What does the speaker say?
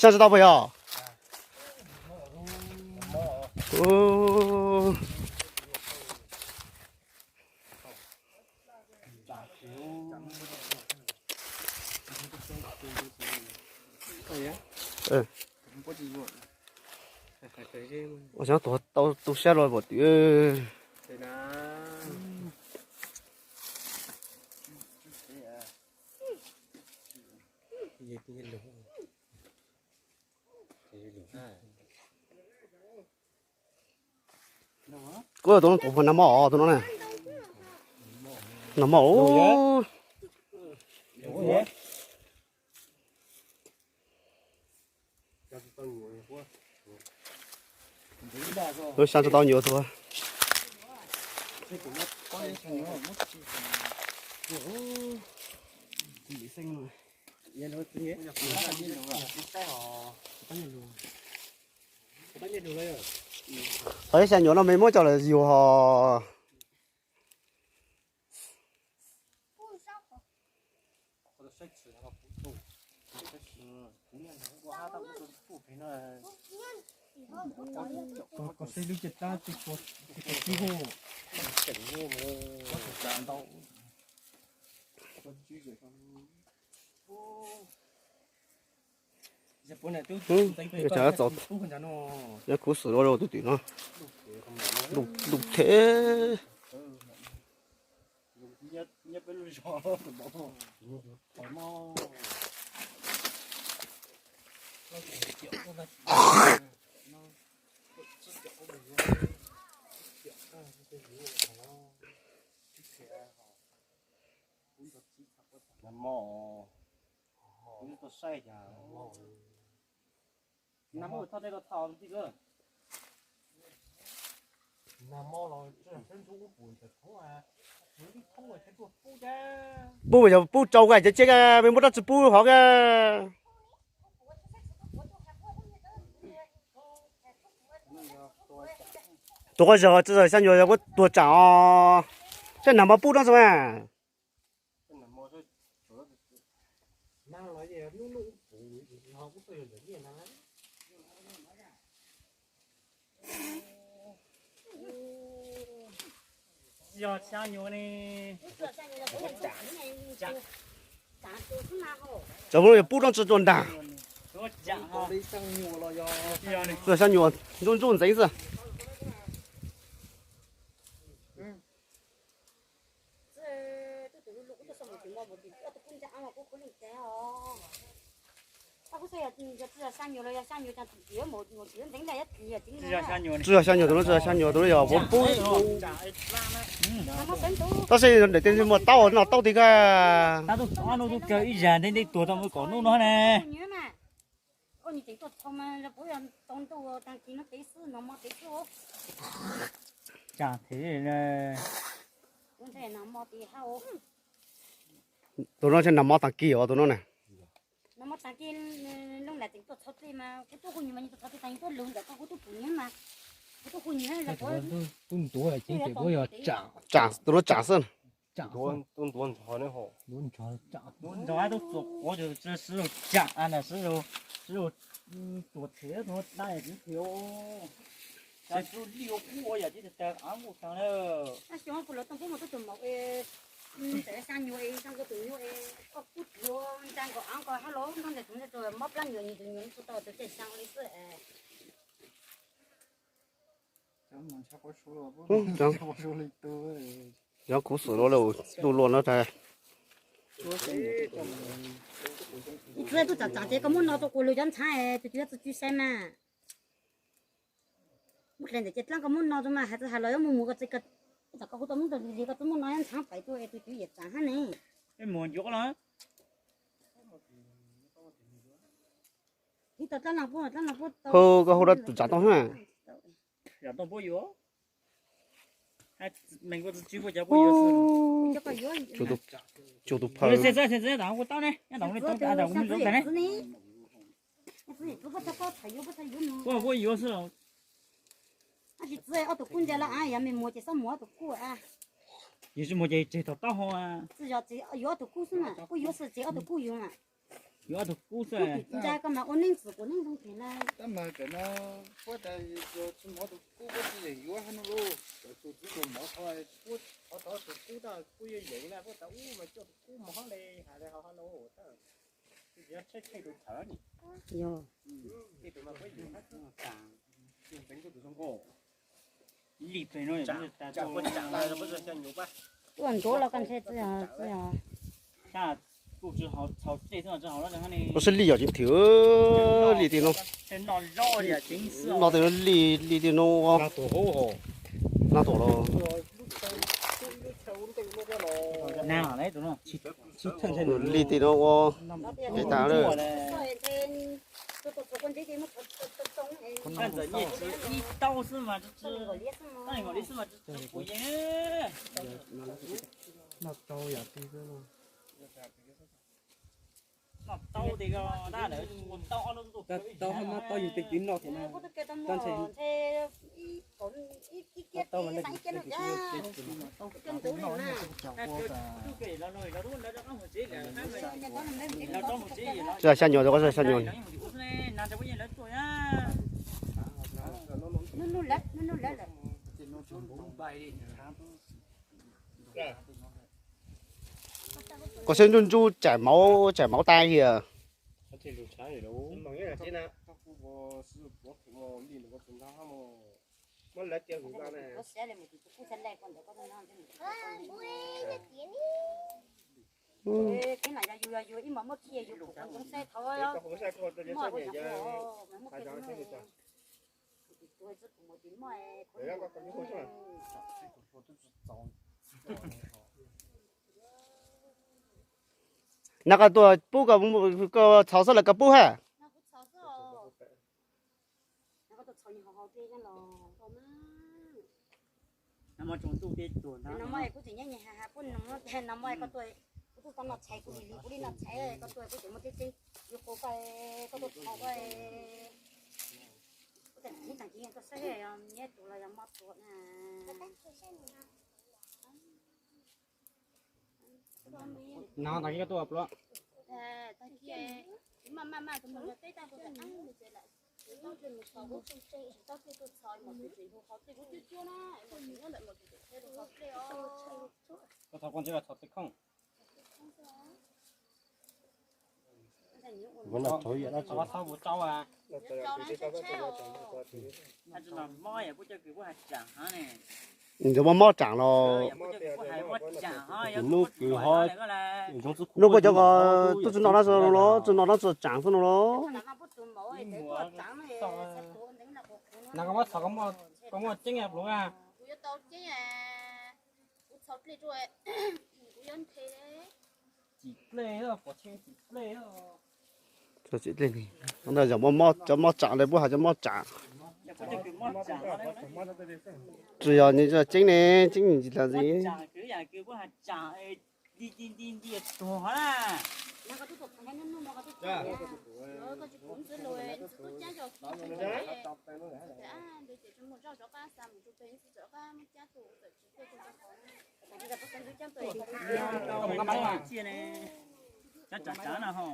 Sab tsis tau puas yog? Ua xyov tuag tau tu siab los pom twm. Kuv tus no tus nag hmo os, tus no na. Nag hmo os. Lub sab tsis tau nyuam tus. Tau ib xya nyuam no me muab coj los yug hos. Cov txaus, yog kuv xwm rau tus twm no, lub thev. Nag hmo, kuv tuaj saib cas. Nag hmo txhob tej tau txhaum tij kawg. Pub yog pub tsau koj cov tsiaj, me muab rab tsi pub hov koj. Tus quaj zog tsi zog xya nyuam yog kuv tuag tsam os. Saib nag hmo pub rau tsi mas. Yog xya nyuam ne. Cov pub no yog pub rau tsi tuaj ntag. Xya nyuam ntsuj ntsuj ntxeev xwb. Tsi yog xya nyuam, tus no tsi yog xya nyuam, tus no yog pub. Tab sis daim tias muaj taub no taub tiag kawg. Ib zag ntej ntej tuag tau mus kom nub no ne. Tsa thev. Tus no ntshe nag hmo taag kis os tus no na. Tub ntuav ces kuv yog tsam, tus no tsam xwb. Ntuav ntog tub txuas quav, sib laug tsam na, sib laug tuag thev, tuag dai tsis thev. Cas tub li ua kub ua yam tib tag av nkuj tag na. Xyoo kuv los tooj kub mus tub tus maum es, ntawm xya nyuam es, xya nyuam tus nyuam es, koj kub tuag ntsa nkaus av nkaus hab los nrog ntawm tus ntawd mob plab nyuam, nws tus nyuam tsis tau tus caj xyaa li xwb es. Cov kuv xwm luaj luaj no tag. Ib txwv tub tsaam tsaam ces koj muab no rau kuv lug cov ntshav, tus twb txwv cw sai mas. Muab dlej ntawm ces dlaab koj muab no rau mas, has txawm has los yuav mus mus koj txawm koj hu tau muab rau li koj txawm muab no ntshav pais tuaj es tus twb yam tsaam hab ne. Mus ncuav los. Hu koj hu rau tus tsaam tooj hab. Yam tooj puab yuav. Tsuas tus phaw. Puab yuav xwb los. Tsis txwv ob tug kub ntsa los a, yog me muag ces xob muag ob tug kub a. Yog tsis muag ces tseg tom taub hau. Tsis yog, yuav ob tug kub xwb mas, kuj yuav xwb tseg ob tug kub yug mas. Yuav ob tug kub xwb. Ntsa koj mas ua neej txwm kuv neej zoo phem lawm. Tab mas cov no puab tas yog tsis muaj ob tug kub puab tsis yeem yuav hab no lauj. Cov tus tub tus mov thov, thov tus kub tas kub yeej yeem na, puab tas ub mas coj tus kub mov le hais le ho ho lauj. Yog tshaib tshaib tus thawv ni. Yog. Tej tus mas puab yeem hab. Tus zoo nkauj. Ib lig peg no. Tuaj nruab los koj ntshe tsis yog, tsis yog. Ua sib lig yom, ceev thwm, lig tej no. No tej no lig, lig tej no ua. Nag tuam los. Lig tej no ua. Ces tas lawm. Ib taub xwb mas tsis, ib nkaus li xwb mas tsis puv yeej. Noj taub tej ko dab lawm, ua taub ob lub ntuj. Taub hab mob taub yus tes twv noj thiab na. Tab ntshe taub mas nej tsis xya nyuam, tsis xya nyuam. Koj saib ntsuj ntsuj tsam mauv, tsam mauv tas hiam. Na koj tuaj pub koj txhos xwb los koj pub hab? Na tag kis koj tuaj pluav. Koj txhos koj ntxiv los txhos tej khooj. Ntawd mob mob tsaam los. Hnub kws ho, hnub puab cov ko tub tsi noj dlaab tsi los, tsi noj dlaab tsi tsaam xwb no los. Na koj muab txhos koj muaj ceeb pluav a. Txim dlej, pov tseg txim dlej. Ntawd yog cov mob tsaam, lawv puab has cov mob tsaam. Tsis yog ceeb ne, ceeb tsis tas ntxiv. Cov tsav tsav na ho.